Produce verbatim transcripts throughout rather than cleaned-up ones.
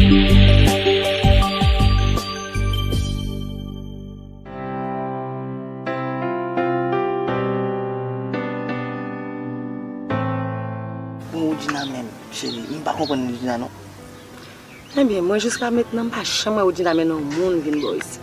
Bon, Woodjina menm, cheri, m pa konprann Woodjina non. Ebyen, mwen jiska mentnan m pa janm wè Woodjina mennen yon moun vin bò isit.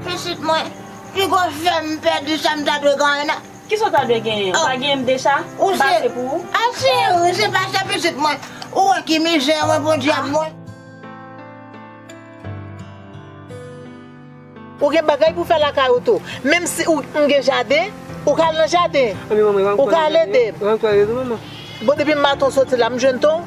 Pitit mwen, piga w fè m pèdi sa m ta dwe genyen an. Kisa w ta dwe genyen? Ou pa genyen m deja? M pa ase pou ou? A cheri, se pa sa pitit mwen. Ou wè ki mizè mwen, Bondye a mwen. Ou gen bagay pou fè lakay ou tou. Menm si ou, m gen jaden, ou ka al nan jaden. Ou ka al ede m. Bon, depi maten w soti la, m jwenn ton.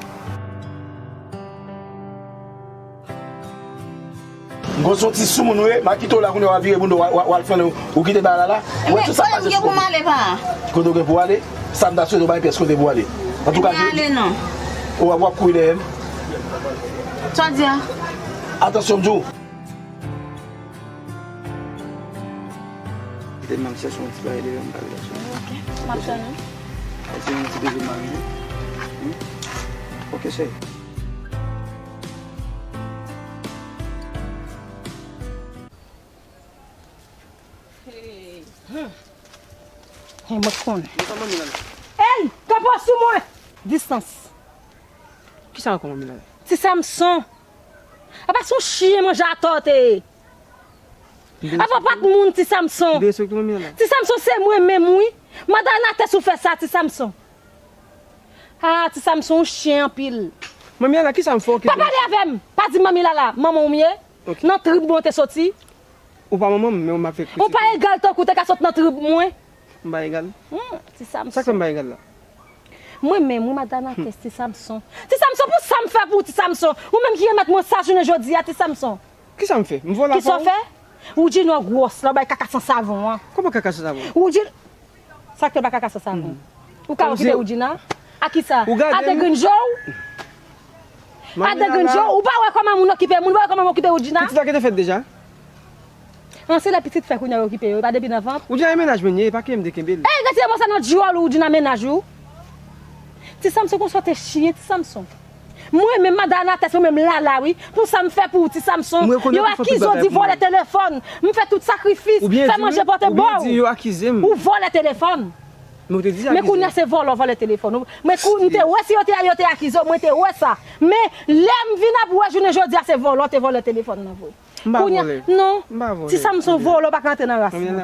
M gon soti sou moun ou ye, m a kite w la kounye a w a vire bounda w a, w a, w a al fè w kite bagay la la. Ou wè tout sa k pase sou kote. Kote w gen pou w ale? Sa m ta swete w pa gen pyès kote pou w ale. Antouka, ou w ap, w ap kouri dèyè m. Sa w di a? Atansyon m di w. Kite m al chèche yon ti bagay deyò m pral lèche. Ok, m ap tann ou. Al fè yon ti bebe mari m. Hmm? Ok, cheri. Hey. Hmm. Hey, mwen konnen. Ey, kanpe sou mwen! Distans. Kisa ankò, manmi Lala? Ti Samson. Apa se yon chyen manje atò w te ye. Apa w pa t moun, Ti Samson. Derespekte manmi Lala. Ti Samson, se mwen menm wi. Madanatès ou fè sa, Ti Samson. Ah, Ti Samson, ou chyen anpil. Manmi Lala, kisa m fè w ki... Pa pale avè m. Pa di manmi Lala, manman w m ye. Ok. Nan trib mwen w te soti. Ou pa manman m, men w m ap fè kritik. Ou pa egal tankou w te ka sot nan trib mwen. M pa egal? Hmm, Ti Samson. Sa k fè m pa egal la? Mwen menm, wi, madanatès, Ti Samson. Ti Samson, pou sa m fè pou ou, Ti Samson? Ou menm ki remèt mwen sa jounen jodi a, Ti Samson. Kisa m fè? M vòlò avè w? Kisa w fè? Ou di non gwòs la, w bay kaka san savon an. Kòman kaka san savon? Ou di, sa k fè bay kaka san savon? Ou ka okipe Woodjina? A kisa? A degrenn je w? A degrenn je w? Ou pa wè kòman moun okipe moun, ou pa wè kòman moun okipe Woodjina? Pitit la gentan fèt deja? An, se lè pitit fèt kounye a yo okipe yo, e pa depi nan vant. Woodjina e mennaj mwen ye, e pa kenbe m te kenbe l. Ey, retire mo sa nan dyòl ou, Woodjina mennaj ou. Ti Samson, konsa w te chyen, Ti Samson. Mwen menm, madanatès, mwen menm Lala, wi. Pou sa m fè pou ou, Ti Samson. Yo akize w di vòlè telefòn. M fè tout sakrifis, fè manje pote ba w. Ou vòlè telefòn. Men kounye a se vòlò, vòlè telefòn. Men kou, m te wè si yo te, yo te akize w, mwen te wè sa. Men lè m vin ap wè jounen jodi a se vòlò, te vòlè telefòn nan vre. M pa vòlè. Non. M pa vòlè. Ti Samson vòlò pa ka antre nan ras mwen.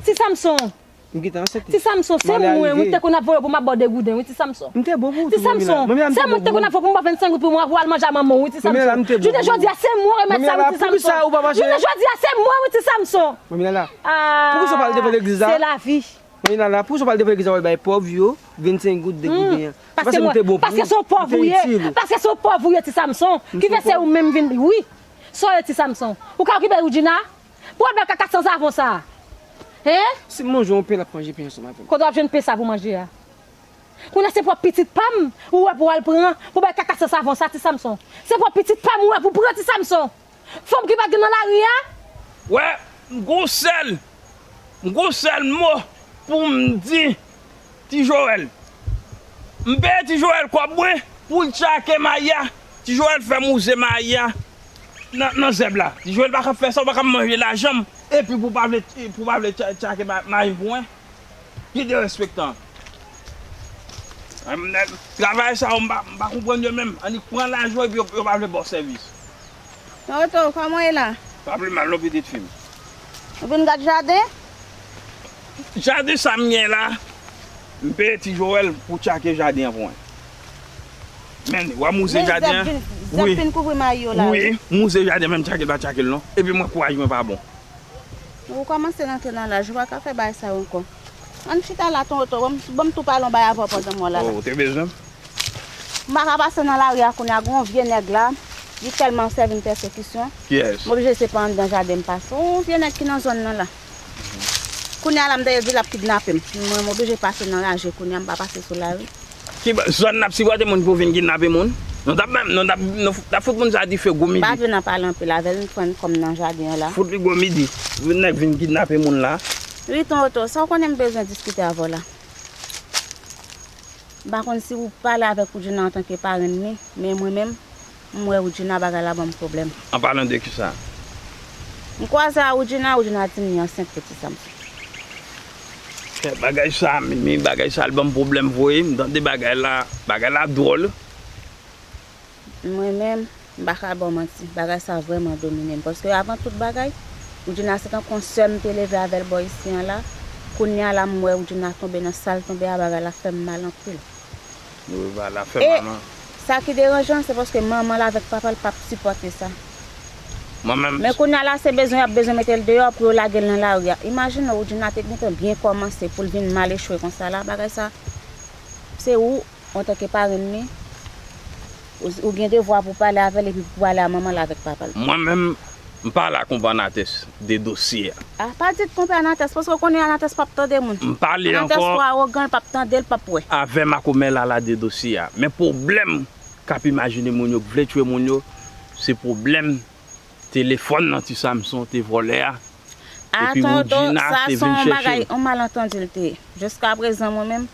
Ti Samson. M gentan ansent wi. Ti Samson, se mwen wi, te konn ap voye pou m ap ba w de gouden wi, Ti Samson. M te bon pou ou tou, manmi Lala. Ti Samson, se mwen te konn ap voye pou m ba w vennsenk goud pou mwen, pou w al manje ak manman w wi, Ti Samson. Jounen jodi a se mwen remèt sa wi, Ti Samson. Jounen jodi a se mwen wi, Ti Samson. Manmi Lala, poukisa w pa al devan legliz la? Se lavi. Manmi Lala, poukisa w pa al devan legliz la, w al bay pòv yo vennsenk goud, de gouden an? Paske se yon pòv ou ye. Paske se yon pòv ou ye, Ti Samson. Ki fè se ou menm vin, wi. Sa w ye, Ti Samson? Ou ka okipe Woodjina? Pwoblèm kaka san savon sa. Hein? Si m manje yon pen, l ap manje pen ansanm avè m. Kote w ap jwenn pen sa pou manje a? Kounye a se pwòp pitit pa m ou wè pou w al pran, pou bay kaka san savon sa, Ti Samson. Se pwòp pitit pa m ou wè pou pran, Ti Samson. Fanm ki pa t gen nan lari a? Wè, m gon sèl, m gon sèl mo pou m di Ti Joel. M peye Ti Joel kòb mwen pou l tchake mayi a. Ti Joel fè m wouze mayi a nan, nan zèb la. Ti Joel pa ka fè sa, ou pa ka manje lajan m. Epi pou pa vle, pou pa vle tcha-, tchake ma-, mayi m pou mwen. Ki derespektan. Travay sa yo, m pa, m pa konprann yo menm. Annik pran lajan epi yo, yo pa vle ba w sèvis. Tonton, kòman w ye la? Pa pi mal non, pitit fi m. Ou vin gad jaden? Jaden sa m gen la, m peye Ti Joel pou tchake jaden an pou mwen. Men, w ap mouze jaden an. Zèb fin, zèb fin kouvri mayi yo la wi. Wi, mouze jaden an, men m tchake l pa tchake l non. Epi mwen kouraj mwen pa bon. Ou kòmanse rantre nan laj, ou pa ka fè bagay sa yo ankò. Ann chita la, tonton, ban m, ban m tou pale yon bagay avè w pandan m wè w la la. Oh, ou te bezwen m? M pa ka pase nan lari a kounye a, gen yon vye nèg la, li tèlman sèvi m pèsekisyon. Kiyès? M oblije se pa anndan jaden m pase. Yon vye nèg ki nan zòn nan la. Kounye a la, m dèyè di l ap kidnape m. Mwen, m oblije pase nan raje kounye a, m pa pase sou lari. Ki ba-, zòn n ap sipòte moun pou vin kidnape moun? Nou t ap menm, nou t ap, nou t ap fout moun sa dife gwo midi. M pa vle nan pale anpil avè l, m pran kò m nan jaden an la. Fout li gwo midi. Vin nèg vin kidnape moun la. Wi, tonton, sa w konnen m bezwen diskite avè w la. M pa konn si ou pale avèk Woodjina antanke parenn li, men mwen menm, m wè Woodjina bagay la ban m pwoblèm. An palan de kisa? M kwaze a Woodjina, Woodjina di m li ansent pou Ti Samson. Kè bagay sa, Mimi, bagay sa al ban m pwoblèm vre, m tande bagay la, bagay la dwòl. Mwen menm, m pa ka ba w manti, bagay sa vrèman domine m. Paske avan tout bagay, Woodjina se tankou yon sè m te leve avè l bò isi an la. Kounye a la, m wè Woodjina tonbe nan sa l tonbe a, bagay la fè m mal anpil. Wi, bagay la fè mal, non. E sa ki deranjan, se paske manman l avèk papa l p ap sipòte sa. Mwen menm. Men kounye a la, se bezwen y ap bezwen mete l deyò pou yo lage l nan lari a. Imajine w, Woodjina te gentan byen kòmanse pou l vin mal echwe konsa la, bagay sa, se ou antanke parenn li, ou, ou gen devwa pou pale avè l epi pou pale a manman l avèk papa l. Mwen menm, m pale ak konpè Anatès de dosye a. A, pa di t konpè Anatès, paske w konnen Anatès p ap tande moun. M pale ankò. Anatès twò awogan, l p ap tande, l p ap wè. Avè makomè Lala de dosye a. Men pwoblèm k ap imajine moun yo, k vle tchwe moun yo, se pwoblèm telefòn nan Ti Samson te vòlè a. A, epi tonton, Woodjina sa te se vin yon bagay, chèche l. Yon malantandi l te ye. Jiskaprezan, mwen menm,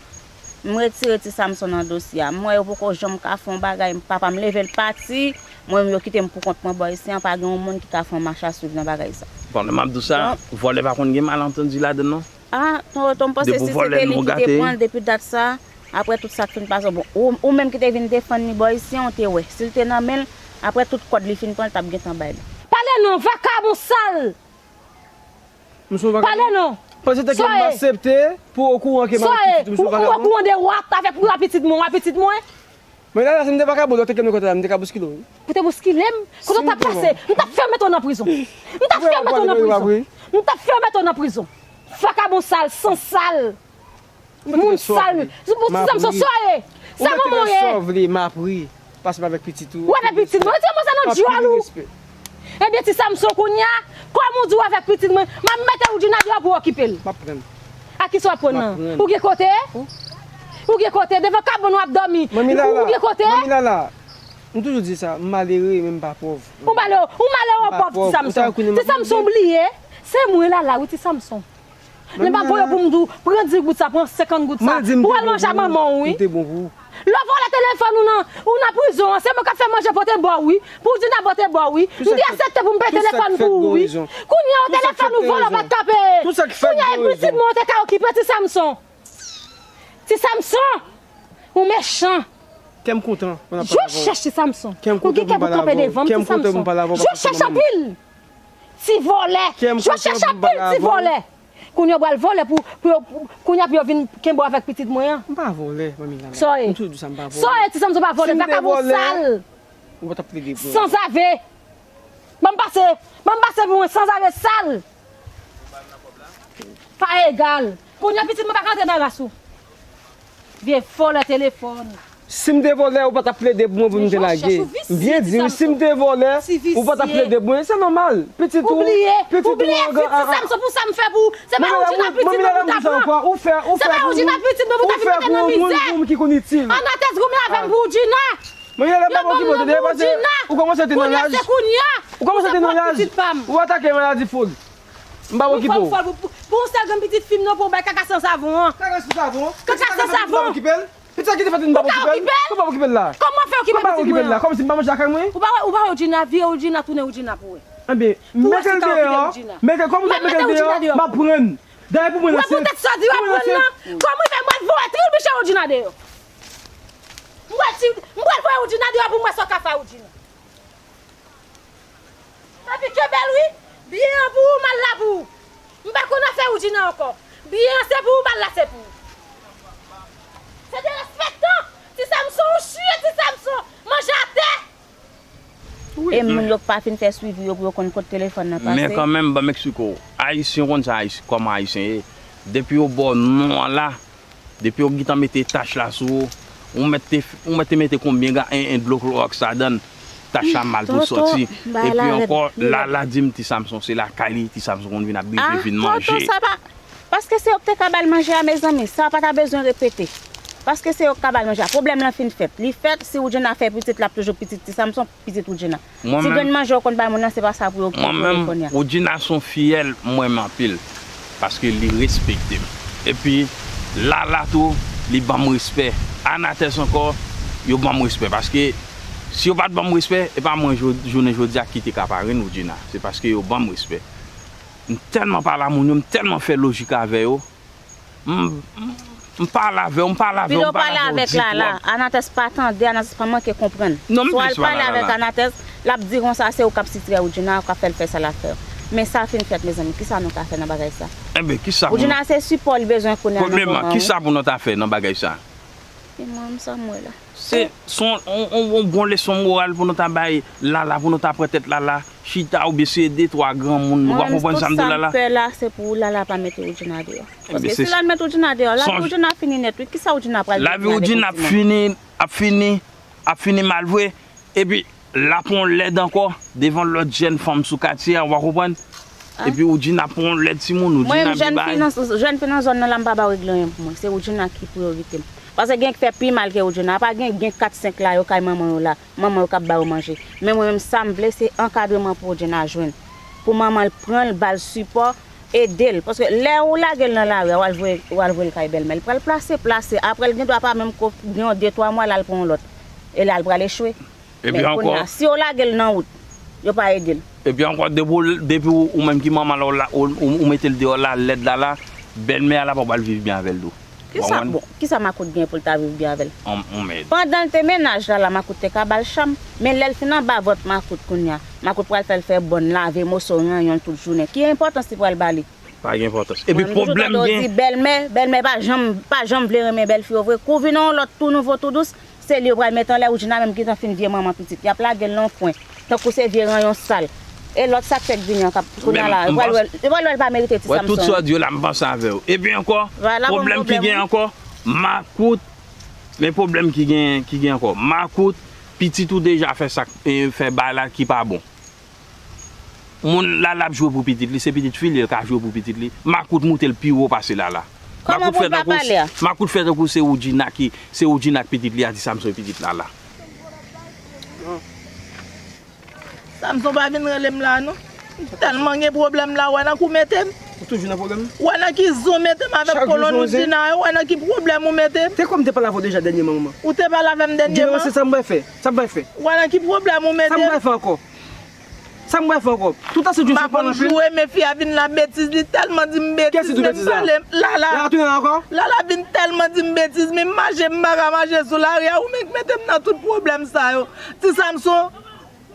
m retire Ti Samson nan dosye a. M wè yo poko janm ka fè yon bagay. Papa m leve l pati, mwen menm yo kite m pou kont mwen bò isi an, pa gen yon moun ki ka fè yon mach a swiv nan bagay sa. Pandan m ap di w sa, donk, vòlè pa konn gen malantandi ladan l, non. A, tonton, m panse si se te li ki te pran l depi dat sa, apre tout sa k fin pase, bon, ou, ou menm ki te vin defann li bò isi an, ou te wè. Si l te nan men l, apre tout kòd li fin pran, l t ap gentan bay li. Pale non, vakabon sal! M se yon vakabon? Pale non. Panse te ke m aksepte pou okouran ke m avèk pitit ou, m se yon vakabon? Okouran de w avèk ou a pitit mwen, ou a pitit mwen? Mwen la, la, si m te vakabon, lè w te kenbe m kote la, m te ka bouskile w, wi. Ou te bouskile m? Kote w t ap pase? M t ap fè yo mete w nan prizon. M t ap fè yo mete w nan prizon. M t ap fè yo mete w nan prizon. Vakabon sal, san sal. Moun sal. Pou Ti Samson, sa w ye? Sa manman w ye? Ou mete sòvle, m ap ri. Pase m avèk pitit ou. Ou avèk pitit mwen, ti manzè nan dyòl ou. Ebyen, Ti Samson, kounye a, kòm ou di w avèk pitit mwen, m ap mete Woodjina deyò pou w okipe l. M ap pran l. A kisa w ap pran nan? Ou gen kote? Ou gen kote? Devan kabann w ap dòmi. Ou gen kote? Manmi Lala, m toujou di sa, m malere, men m pa pòv. Ou malere, ou malere, w pòv, Ti Samson. Ti Samson bliye, se mwen Lala, wi, Ti Samson. Lè m ap voye pou m di w, pran dis goud sa, pran senkant goud sa, pou w al manje a manman w, wi. Lè w vòlè telefòn ou nan, ou nan prizon an, se mwen k ap fè manje pote ba w, wi. Pou Dina pote ba w, wi. M te aksepte pou m peye telefòn pou ou, wi. Kounye a, telefòn ou vòlè, w pa t ka peye. Kounye a, e pitit mwen ou te ka okipe, Ti Samson. Ti Samson, ou mechan. Kè m kontan pou n ap pale avè w. Jòj chèch Ti Samson. Ou gen kè pou kanpe devan m, Ti Samson. Jòj chèch anpil. Ti vòlè. Jòj chèch anpil, ti vòlè. Kounye a yo pral vòlè pou, pou yo, pou, kounye a pou yo vin kenbe w avèk pitit mwen an. M pa vòlè, manmi Lala. Sa w ye? M toujou di w sa, m pa vòlè. Sa w ye, Ti Samson pa vòlè, vakabon sal. Ou pa t ap plede pou mwen. Sanzave. Ban m pase, ban m pase pou mwen, sanzave sal. Pa egal. Kounye a pitit mwen pa ka antre nan ras ou. Vye vòlè telefòn. Si m te vòlè, ou pa t ap plede pou mwen pou m te lage. M byen di, wi, si m te vòlè, ou pa t ap plede pou mwen. Se nòmal. Pitit ou, pitit ou an gran. Ti Samson, pou sa m fè pou ou. Se pa Woodjina pitit mwen pou ta pran. Se pa Woodjina pitit mwen pou ta vin mete nan mizè. Anatès goumen avè m pou Woodjina. Mwen, lè m pa okipe w, tande, paske ou kòmanse te nan laj. Ou kòmanse te nan laj. Ou atake maladi fòl. M pa okipe w. Pou yon sèl grenn pitit fi m nan, pou yon bay kaka san savon an. Kaka san savon? Kaka san savon. Pitit sa ki te fèt, m pa okipe l? Ou pa okipe l la? Kòman fè okipe pitit mwen an? Kòmsi m pa manje lakay mwen? Ou pa wè, ou pa wè Woodjina, vire Woodjina, tounen Woodjina pou wè. Ebyen, mete l deyò. Mete l, kòm ou mete l deyò, m ap pran l. Dayè pou mwen nan sèt. Ou wè poutèt sa w di w ap pran l nan? Kòman fè m pral voye tribiche Woodjina deyò? M pral ti, m pral voye Woodjina deyò pou m wè sa w ka fè a Woodjina. Epi kenbe l wi, byen an pou ou, mal la pou ou. M pa konn afè Woodjina ankò. Byen an se pou ou, mal la se pou ou. Se derespektan. Ti Samson, ou chire Ti Samson. Manje atè. E moun yo k pa fin fè swivi yo pou yo konn kot telefòn nan pase. Men kanmenm, ban m eksplike w. Ayisyen konn sa, Ayisyen, kòman Ayisyen ye. Depi yo ba w non an la, depi yo gentan mete tach la sou ou, ou mèt te, ou mèt te mete konbyen ga, en, en dlo klowòks ladan l, tach la mal pou sòti. Epi ankò, Lala di m Ti Samson se lakay li, Ti Samson konn vin ap rive vin manje. Paske se yo k te ka ba l manje a, mezanmi, sa pa ta bezwen repete. Paske se yo k ka ba l manje a. Pwoblèm lan fin fèt. Li fèt, si Woodjina fè pitit, l ap toujou pitit Ti Samson, pitit Woodjina. Ti grenn manje yo konn bay moun nan, se pa sa pou yo, pou yo konnen kounye a. Mwen menm, Woodjina se yon fiyèl m renmen anpil, paske li respekte m. Epi, Lala tou, li ban m respè. Anatès ankò, yo ban m respè. Paske si yo pa t ban m respè, e pa mwen jou- jounen jodi a ki te ka parenn Woodjina. Se paske yo ban m respè. M tèlman pale a moun yo, m tèlman fè lojik avè yo. M, m, m pale avè w, m pale avè w, m pale avè w. Pito w pale avèk Lala. Anatès pa tande, Anatès pa manke konprann. Non, m plis pale avè Lala. Si w al pale avèk Anatès, l ap di konsa se ou k ap sitirè Woodjina, ou k ap fè l fè sa l ap fè. Men sa fin fèt, mezanmi, kisa nou ka fè nan bagay sa? Enben, kisa pou nou... Woodjina se sipò li bezwen kounye a nan moman wi. Premyèman, kisa pou nou ta fè nan bagay sa? E mwen, m sa m wè la. Se, se yon, yon, yon, yon bon leson moral pou nou ta bay Lala, pou nou ta pran tèt Lala, chita oubyen seye de twa granmoun, ou pa konprann sa m di w la la? Mwen menm, tout sa m pè la, se pou Lala pa mete Woodjina deyò. Paske si l al met Woodjina deyò, lavi Woodjina fini nèt wi. Kisa Woodjina pral vin kounye a avèk Woodjina menm? Lavi Woodjina ap fini, ap fini, ap fini mal vre. Epi, l ap pran yon lèd ankò devan lòt jèn fanm sou katye a, ou pa konprann? Epi Woodjina ap pran yon lèd timoun, Woodjina ap bay. Mwen menm, jèn fi nan, jèn fi nan zòn nan la, m pa ba w regle anyen pou mwen. Se Woodjina ki priyorite m. Paske gen k fè pi mal ke Woodjina. Pa gen, gen kat senk la, yo kay manman yo la. Manman yo k ap ba yo manje. Men mwen menm, sa m vle, se ankadreman pou Woodjina jwenn. Pou manman l pran l, ba l sipò, ede l. Paske lè ou lage l nan lari a, w al voye, w al voye l kay bèlmè, l pral plase, plase. Apre, l gen dwa pa menm ko-, gen yon de, twa mwa, l al pran yon lòt. E la, l pral echwe. Men kounye a, si yo lage l nan wout, yo pa ede l. Epi ankò, depi w, depi w, ou menm ki manman l, ou la, ou, ou, ou mete l deyò la, lèd la la, bèlmè a la pa pral viv byen avè l tou. Kisa, bon, kisa makout gen pou l ta viv byen avè l? Yon, yon mèd. Pandan l te mennaj la la, makout te ka ba l chanm. Men lè l fin anba vant makout kounye a, makout pral fè l fè bòn, lave moso, ranyon l tout jounen. Ki enpòtans li pral ba li? Pa gen enpòtans. Epi pwoblèm gen. Mwen, m toujou tande yo di bèlmè, bèlmè pa janm, pa janm vle renmen bèlfi yo vre. Kou vin yon lòt tou nouvo, tou dous, se li yo pral met anlè. Woodjina menm gentan fin vye manman pitit. Y ap lage l nan yon kwen. Tankou se vye ranyon sal. E lòt sa k fèk vini an k ap kounye a la, yo pral wè l, yo pral wè l pa merite ti Samson. Wè tout sa w di yo la, m panse avè w. Epi ankò, pwoblèm ki gen ankò, makout, men pwoblèm ki gen, ki gen ankò. Makout, pitit ou deja fè sa, e, fè bagay la ki pa bon. Moun la, l ap jwe pou pitit li, se pitit fi li, l ka jwe pou pitit li. Makout moute l pi wo pase Lala. Kòman pou l pa pale a? Makout fè tankou se Woodjina ki, se Woodjina k pitit li a, Ti Samson pitit Lala. Samson pa vin rele m la non. M tèlman gen pwoblèm la, wè nan kou mete m. Ou toujou nan pwoblèm? Wè nan ki zon mete m avèk kolòn Woodjina yo, wè nan ki pwoblèm ou mete m. Te kwè m te pale avè w deja dènyèman, manman. Ou te pale avè m dènyèman? Di mwen se sa m pral fè, sa m pral fè. Wè nan ki pwoblèm ou mete m. Sa m pral fè ankò? Sa m pral fè ankò? Tout ase djouj se pa nan jwe. M pa konn jwe, men fi a vin la betiz, li tèlman di m betiz, men m pale, Lala. Lala tounen la ankò? Lala vin tèlman di m betiz, men m mache, m pa ka mache sou lari a, ou menm k mete m nan tout pwoblèm sa yo. Ti Samson,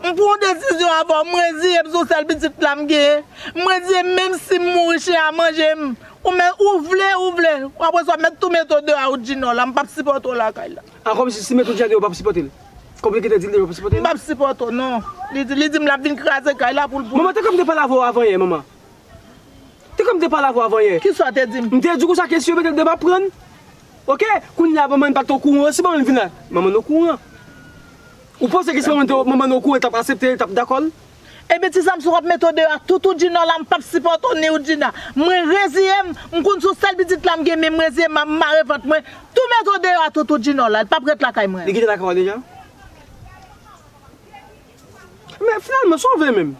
m pran yon desizyon avè w, m reziye m sou sèl pitit la m genyen. M reziye m, menm si m mouri, chen a manje m. Ou men, ou vle, ou vle. Apre sa, w ap met tou mete w deyò a Woodjina la, m p ap sipòte w lakay la. A, kòmsi si mete Woodjina deyò, w p ap sipòte l? Kòm li gentan di l deja, w p ap sipòte l? M p ap sipòte w, non. Li di, li di m l ap vin kraze kay la pou l, pou l. Manman, te kòm m te pale avè w avan yè, manman. Te kòm m te pale avè w avan yè. Kisa w te di m? M te di w konsa ke si yo mete l deyò, m ap pran l. Oke? Kounye a, manman n pa t okouran. Si manman n vin la, manman n okouran. Ou panse ke si manman n te, manman n okouran, l t ap aksepte, l t ap dakò l? Ebyen, Ti Samson, w ap mete w deyò a tout Woodjina la, m p ap sipòte w ni Woodjina. Mwen reziye m, m konn se sèl pitit la m gen, men m reziye m, m ap mare vant mwen. Tou mete w deyò a tout Woodjina la, l p ap ret lakay mwen. Li kite lakay w deja? Men finalman, sa w vle menm?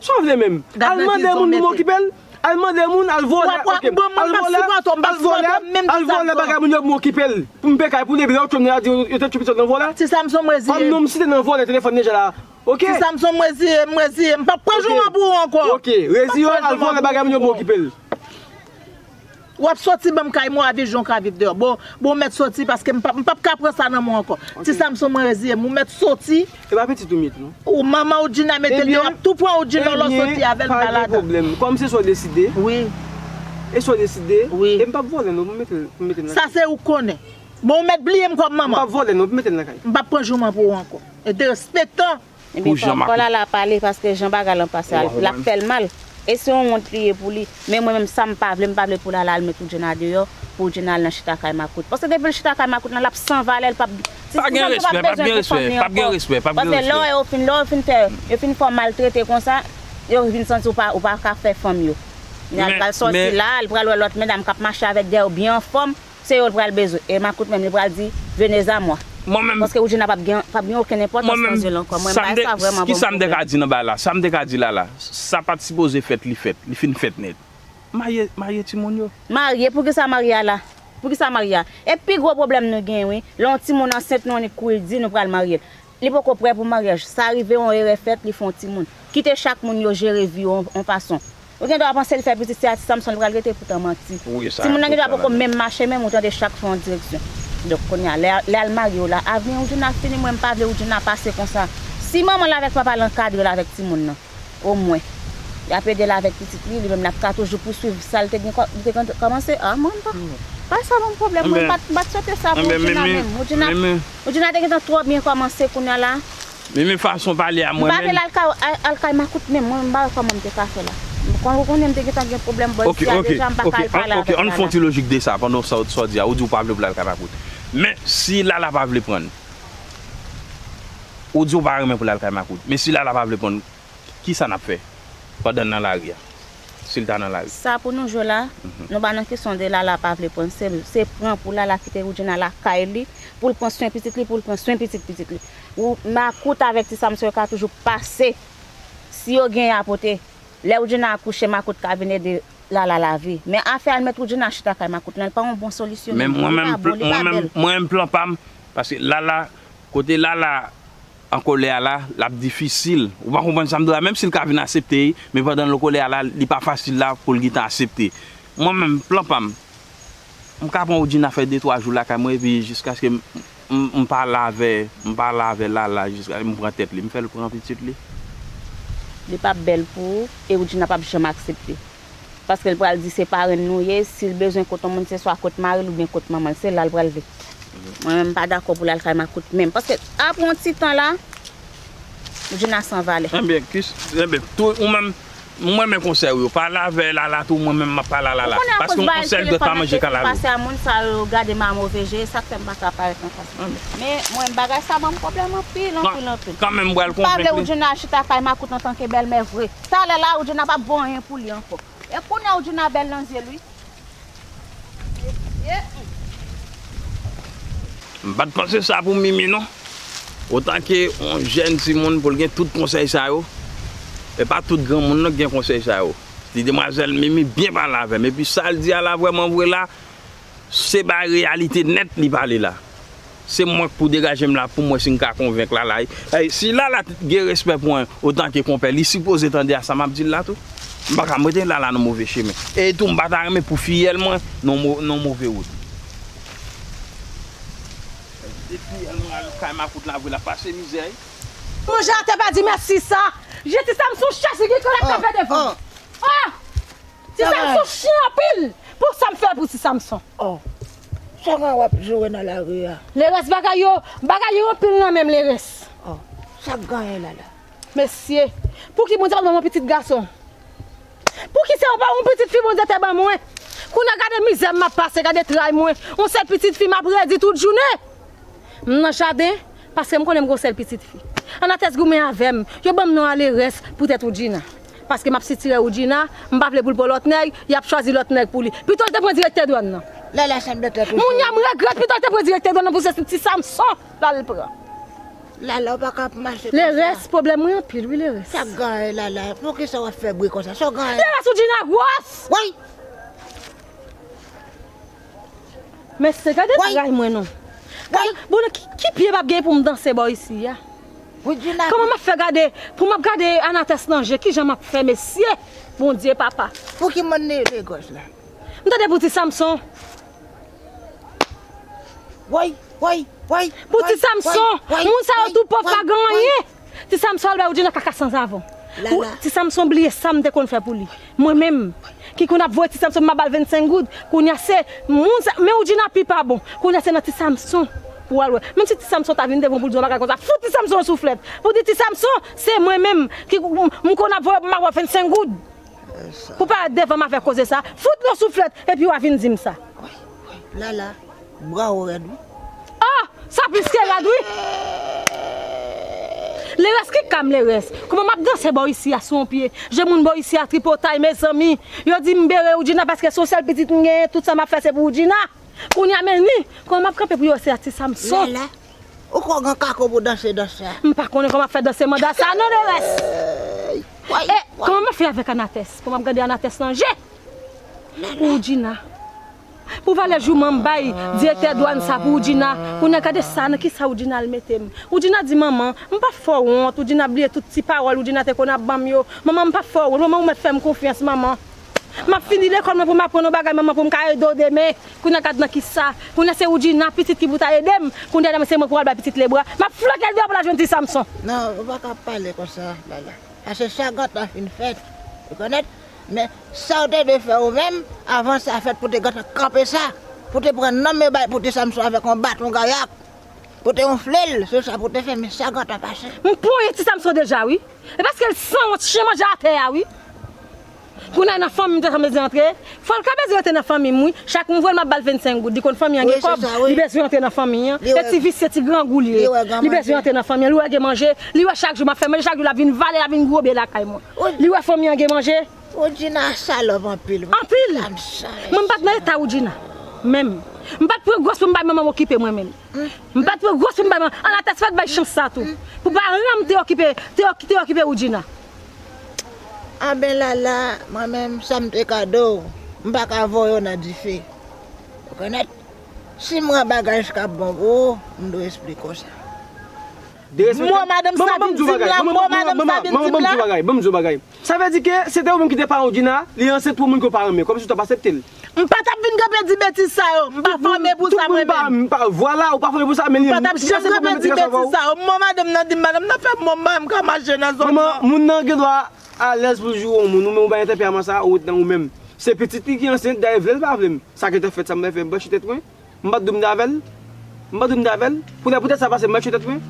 Sa w vle menm? Al mande moun pou m okipe l? Al mande moun, al vòlè, oke. Al vòlè, al vòlè, al vòlè bagay moun yo pou m okipe l. Pou m peye kay pou li, epi lè yo tchwe m nan, yo te tchwe pitit nan vòlè. Ti Samson, m reziye m. Kòm non m site nan vòlè telefòn deja la. Oke. Ti Samson, m reziye m, m reziye m. M p ap pran jouman pou ou ankò. Oke, reziye w, al vòlè bagay moun yo pou okipe l. W ap soti ban m kay mwen, w a viv jan w ka viv deyò. Bon, bon, w mèt soti paske m p ap, m p ap ka pran sa nan men w ankò. Ti Samson, mwen reziye m, ou mèt soti. E pa pitit ou m ye tou non. Ou manman Woodjina mete l deyò, w ap tou pran Woodjina lè w soti avè l pa ladan. Kòm se sa w deside. Wi. E sa w deside. Wi. E m p ap vòlè non, pou m mete l, pou m mete l nan kay. Sa se ou k konnen. Bon, ou mèt bliye m kòm manman. M p ap vòlè non, pou m mete l nan kay. M p ap pran jouman pou ou ankò. E derespektan. Ebyen, fò, fò Lala pale paske jan bagay lan pase a, l ap fè l mal. E se yon wont li ye pou li. Men mwen menm, sa m pa vle, m pa vle pou Lala al met Woodjina deyò, pou Woodjina al nan chita kay makout. Paske depi l chita kay makout lan, l ap san valè, l p ap, ti, ti Samson p ap bezwen pou fanm li ankò. Paske lè w wè yo fin, lè yo fin fè, yo fin fè w maltrete konsa, yo vin santi w pa, ou pa ka fè fanm yo. Li al pral sòti la, li pral wè lòt medam k ap mache avèk dèyè yo byen anfòm. Se yo l pral bezwen. E makout menm, li pral di, venez à moi. Mwen menm. Paske Woodjina p ap gen, p ap gen okenn enpòtans nan zye l ankò. Mwen, m bay sa vrèman bon pwoblèm. Kisa m te ka di nan bagay la? Sa m te ka di Lala, sa pa t sipoze fèt, li fèt. Li fin fèt nèt. Marye, marye timoun yo. Marye, poukisa marye a la? Poukisa marye a? E pi gwo pwoblèm nou gen, wi. Lè yon timoun ansent, nou annik kouri di nou pral marye l. Li poko prè pou maryaj. Sa rive, yon erè fèt, li fè yon timoun. Kite chak moun yo jere vi yo yon, yon fason. Ou gen dwa panse l fè pitit, se a Ti Samson li pral rete, poutan manti. Timoun nan gen dwa poko menm mache, menm ou tande chak fè yon direksyon. Donk, kounye a, lè, lè al marye w la, avni Woudjina fini, mwen m pa vle Woudjina pase konsa. Si manman l avèk papa l ankadre l avèk timoun nan, omwen, y ap ede l avèk pitit li, li menm l ap ka toujou pouswiv sa l te gen kò-, li te gen kòmanse. Ah, mwen m pa, pa sa ban m pwoblèm, mwen m pa t, m pa t swete sa pou Woudjina menm. Woudjina, Woudjina te gentan twò byen kòmanse kounye a la. Mimi, fason pale a, mwen menm. M pa vle l al kay, al, al kay makout menm, mwen m pa wè kòman m te ka fè la. Kon ou konnen m te gentan gen pwoblèm bò isi a deja, m pa ka al pale avèk Lala. Ok, ann fè yon ti lojik de sa, pandan sa, sa w di a, ou di w pa vle pou l al kay makout. Men, si Lala pa vle pran l, ou di w pa renmen pou l al kay makout, men si Lala pa vle pran l, kisa n ap fè pandan n nan lari a? Si l ta nan lari. Sa pou nou jwe la, nou pa nan kesyon de Lala pa vle pran l, se, se pran pou Lala kite Woudjina lakay li, pou l pran swen pitit li, pou l pran swen pitit pitit li. Ou, makout avèk Ti Samson yo ka toujou pase. Si yo gen a pote, lè Woudjina akouche, makout ka vin ede Lala lave. Men afè al met Woudjina chita kay makout lan, li pa yon bon solisyon. Men mwen menm, mwen menm, mwen menm plan pa m, paske Lala, kote Lala an kolè a la, l ap difisil. Ou pa konprann sa m di w la, menm si l ka vin aksepte, men pandan l an kolè a la, li pa fasil la pou l gentan aksepte. Mwen menm, plan pa m, m ka pran Woudjina fè de twa jou lakay mwen, epi jiskaske m, m, m pale avè, m pale avè Lala, jiskaske m pran tèt li, m fè l pran pitit li. Li p ap bèl pou ou, e Woudjina p ap janm aksepte. Paske l pral di se parenn nou ye, si l bezwen kot yon moun, se swa kot mari l oubyen kot manman l, se la l pral viv. Mwen menm, m pa dakò pou l al kay makout menm. Paske apre yon ti tan la, Woudjina san valè. Ebyen, kis, ebyen, tou, ou menm, mwen menm konsèy ou yo. Pale avè Lala tou, mwen menm m ap pale a Lala. Paske yon sèl dwèt pa manje kalalou. Ou konnen akoz bagay telefòn nan te pase a moun sa yo gade m a move je, sa k fè m pa ka parèt anfas. Men mwen, bagay sa ban m pwoblèm anpil, anpil, anpil. Kanmenm, m pral konvenk li. M pa vle Woudjina chita kay makout antanke bèlmè vre. Talè la, Woudjina p ap bon anyen pou li ankò. E kounye a Woudjina bèl nan zye l, wi. M pa t panse sa pou Mimi, non. Otanke yon jèn timoun pou l gen tout konsèy sa yo, e pa tout granmoun, non, ki gen konsèy sa yo. Ti demwazèl Mimi byen pale avè m. Epi sa l di a la, vrèman vre la, se bay reyalite nèt li pale la. Se mwen k pou degaje m la pou m wè si m ka konvenk Lala. Ey, si Lala t gen respè pou mwen otanke konpè, li sipoze tande a sa m ap di l la tou. M pa ka mete Lala nan move chemen. E tou, m pa ta renmen pou fiyèl mwen nan mo-, nan move wout. Depi fiyèl mwen al kay makout la vre, l ap pase mizè. Manje atè pa di mèsi sa. Je Ti Samson chèche ki kòlèt k ap fè devan. Ah! Ti Samson chyen anpil pou sa m fè pou Ti Samson. Oh. Sa w gen w ap joure nan lari a? Lerès bagay yo, bagay yo anpil nan men m, Lerès. Oh. Sa k genyen la la? Mesye, pouki Bondye pa t ban m yon pitit gason? Pouki se yon pa yon pitit fi Bondye te ban mwen? Kounye a gade mizè m ap pase, gade tray mwen. Yon sèl pitit fi m ap redi tout jounen. M nan jaden, paske m konnen m gon sèl pitit fi. Anatès goumen avè m, yo ban m non a Lerès poutèt Woudjina. Paske m ap sitirè Woudjina, m pa vle pou l pran lòt nèg, y ap chwazi lòt nèg pou li. Pito l te pran direktè dwàn nan. Lala sanble tèt ou. Moun y a m regrèt, pito l te pran direktè dwàn nan pou se Ti Samson l al pran. Lala, ou pa ka ap mache konsa. Lerès, pwoblèm mwen anpil, wi, Lerès. Sa k genyen, Lala? Poukisa w ap fè bri konsa? Sa w genyen? Lerès, Woudjina gwòs! Woy! Mesye, gade tray mwen non. Gade, bon, ki, ki pye m ap gen pou m danse bò isi a? Kòman m ap fè gade, pou m ap gade Anatès nan je, kijan m ap fè, mesye? Bondye, papa. Pou ki moun li, li gwòs la? M tande pou Ti Samson. Woy, woy, woy. Pou Ti Samson, moun sa yo tou pòv pa gen anyen. Ti Samson al bay Woudjina kaka sanzavon. Ti Samson bliye sa m te konn fè pou li. Mwen menm, ki konn ap voye Ti Samson m ap ba l vennsenk goud. Kounye a se moun sa, men Woudjina pi pa bon. Kounye a se nan Ti Samson pou w al wè. Menm si Ti Samson ta vin devan w pou l di w yon bagay konsa, fout Ti Samson yon souflèt. Pou di Ti Samson, se mwen menm ki m, m konn ap voye w pou m ap ba w vennsenk goud. Pou parèt devan m avèk koze sa, fout l yon souflèt, epi w a vin di m sa. Lala, bra w rèd wi. Oh, sa plis ke rèd wi. Lerès ki ka m Lerès. Kòman m ap danse bò isi a sou yon pye? Je moun bò isi a tripotay, mezanmi. Yo di m bere Woudjina paske se yon sèl pitit m genyen, tout sa m ap fè se pou Woudjina. Kounye a men ni, kòman m ap kanpe pou yo se a Ti Samson? Lala, ou kwè w gen kako pou danse dans sa? M pa konnen kòman m ap fè danse manda sa non, Lerès. E kòman m ap fè avèk Anatès? Kòman m ap gade Anatès nan je? Pou Woudjina. Pou valè jouman m bay direktè dwàn sa pou Woodjina. Kounye a gade sa, nan kisa Woodjina al mete m. Woodjina di manman, m p ap fè w wont. Woodjina bliye tout ti pawòl Woodjina te konn ap ban m yo. Manman, m p ap fè w wont. Manman, ou mèt fè m konfyans, manman. M ap fini lekòl mwen pou m aprann yon bagay, manman, pou m ka ede w demen. Kounye a gad nan kisa. Kounye a se Woodjina, pitit ki pou ta ede m. Kounye a se mwen pou al bay pitit lebra. M ap flanke l deyò pou l al jwenn ti Samson. Non, ou pa ka pale konsa, Lala. Paske sa gentan fin fèt. Ou konèt? Men sa w te dwe fè ou menm, avan sa fèt, pou te gentan kanpe sa. Pou te pran nonm yo bay pou ti Samson avèk yon baton gayak. Pou te wonfle l, se sa pou te fè, men sa gentan pase. M ponyen ti Samson deja, wi. E paske l sanwont, chen manje atè a, wi. Kounye a nan fanmi m te sanble di antre. Fò l ka bezwen antre nan fanmi m, wi. Chak m voye l, m ap ba l vennsenk goud. Li konn fanmi an gen kòb, li bezwen antre nan fanmi an. E ti visye, ti grangou l ye. Li bezwen antre nan fanmi an. Li wè gen manje. Li wè chak jou m ap fè manje, chak jou l ap vin vale, l ap vin gwobe lakay mwen. Li wè fanmi an gen manje. Woodjina salòp anpil, wi. Anpil. Mwen, m pa t nan eta Woodjina menm. M pa t pran gwòs pou m bay manman m okipe mwen menm. M pa t pran gwòs pou m bay manman. Anatès pa t bay chans sa tou. Pou paran m te okipe, te, te okipe Woodjina. Anben Lala, mwen menm, sa m te ka di w, m pa ka voye w nan dife. Ou konèt? Si m wè bagay k ap bon pou ou, m dwe esplike w sa. Mo madanm Sabine di m la, mo madanm Sabine di m la. Ban m di w bagay, ban m di w bagay. Sa vle di ke se te ou menm ki te paran Woodjina, li ansent pou moun ke w pa renmen, kòmsi w t ap aksepte l. M pa t ap vin kanpe di betiz sa yo, m pa fòme pou sa mwen menm. Vwala, ou pa fòme pou sa, men li. M pa t ap janm kanpe di betiz sa yo. Mo madanm nan di m, madanm nan fè mo m, m ka mache nan zòn nan. Manman, moun nan gen dwa alèz pou l joure yon moun, ou menm ou pa gen tanperaman sa, ou ret nan ou menm. Se pitit li ki ansent, dayè vle l pa vle m. Sa gentan fèt, sa m fè, m branche tèt mwen. M pa t di w m t avè l. M pa t di w m t avè l. Kounye a poutèt sa pase, m mache tèt mwen.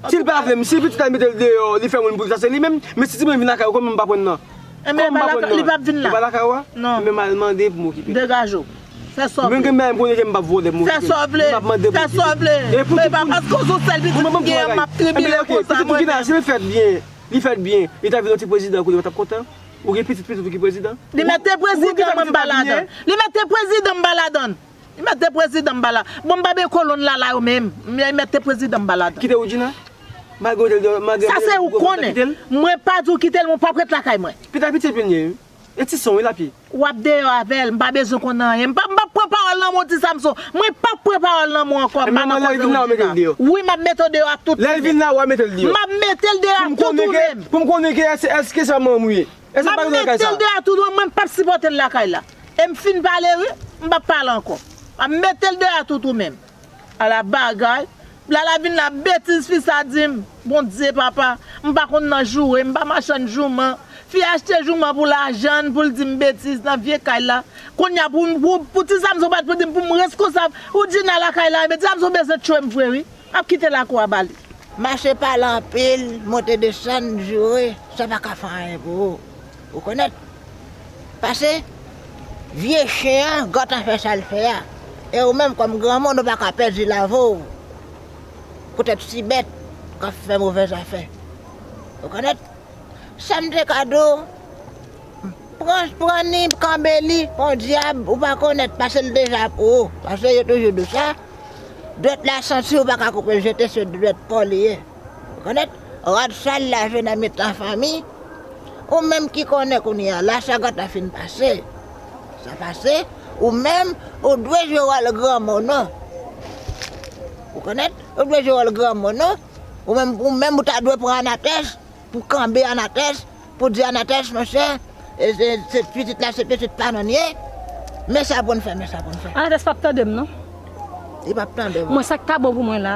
Si l pa vle m, si pitit la mete l deyò, li fè moun pou l, sa se li menm. Men si timoun vin lakay ou, kòman m pa pran nan? Kòman m pa pran nan? Li p ap vin la. Li pa lakay ou a? Non. Ebyen m al mande pou m okipe l. Degaje w. Fè sa w vle. Mwen gen bagay m konnen ke m p ap vòlè, m okipe l. Fè sa w vle. M ap mande pou okipe l. Fè sa w vle. Men pa paske w se yon sèl pitit m gen, m ap tribiye konsa mwen menm. Pitit ou ki la, si l fèt byen, li fèt byen, li ta vin yon ti prezidan kounye a, ou t ap kontan? Ou gen pitit, pitit ou ki prezidan? Li mèt te prezidan, mwen m pa ladan. Li mèt te prezidan, m pa ladan. Li mèt te prezidan m pa la. Bon, m pa byen kolonn Lala yo menm. Li mèt te prezidan m pa ladan. Kite Woodjina? Malgre w te, malgre... Sa se ou konnen. Mwen pa di w kite l, mwen p ap ret lakay mwen. Pita piti pi l ye, wi. E ti son, wi, l ap ye. W ap deyò avè l, m pa bezwen konn anyen. M p ap, m p ap pran pawòl nan men w, ti Samson. Mwen p ap pran pawòl nan men w ankò. M pa nan koze Woodjina. Wi, m ap mete w deyò ak tout ou menm. Lè l vin la, w a mete l deyò. M ap mete l deyò ak tout ou menm. Pou m konnen ke, pou m konnen ke èske, èske se manman m ou ye. M ap mete l deyò tout ou menm, mwen p ap sipòte l lakay la. E m fin pale wi, m p ap pale ankò. M ap mete l deyò tout ou menm. Ala bagay. Lala vin la betiz fi sa di m. Bondye papa, m pa konn nan joure, m pa machann jouman. Fi achte jouman pou lajan l, pou l di m betiz nan vye kay la. Kounye a pou, pou, pou ti Samson pa t pou di m pou m reskonsab. Woodjina lakay la, ebyen ti Samson bezwen tchwe m vre wi. M ap kite lakou a ba li. Mache pale anpil, monte desann, joure, sa pa ka fè anyen pou ou. Ou konèt? Pase, vye chen an gentan fè sa l fè a. E ou menm kòm granmoun, ou pa ka pèdi lavi w poutèt ti bèt k ap fè movèzafè. Ou konèt? Sa m te ka di w, pran, pran ni, kanbe li, pon dyab, ou pa konèt, pase l deja pou ou. Pase yo toujou di w sa, dwèt la santi, ou pa ka koupe l jete, se dwèt pa w li ye. Ou konèt? Rad sal la jwe nan mitan fanmi. Ou menm ki konnen kounye a, la sa gentan fin pase. Sa pase, ou menm, ou dwe jwe wòl granmoun ou. Ou konèt? Ou dwe jwe wòl granmoun ou. Ou menm, ou menm, ou ta dwe pran Anatès. Pou kanbe Anatès, pou di Anatès, monchè, e, se, se pitit la, se pitit pa nou l ye. Men sa pou n fè, men sa pou n fè. Anatès p ap tande m, non. Li p ap tande w. Mwen, sa k ta bon pou mwen la,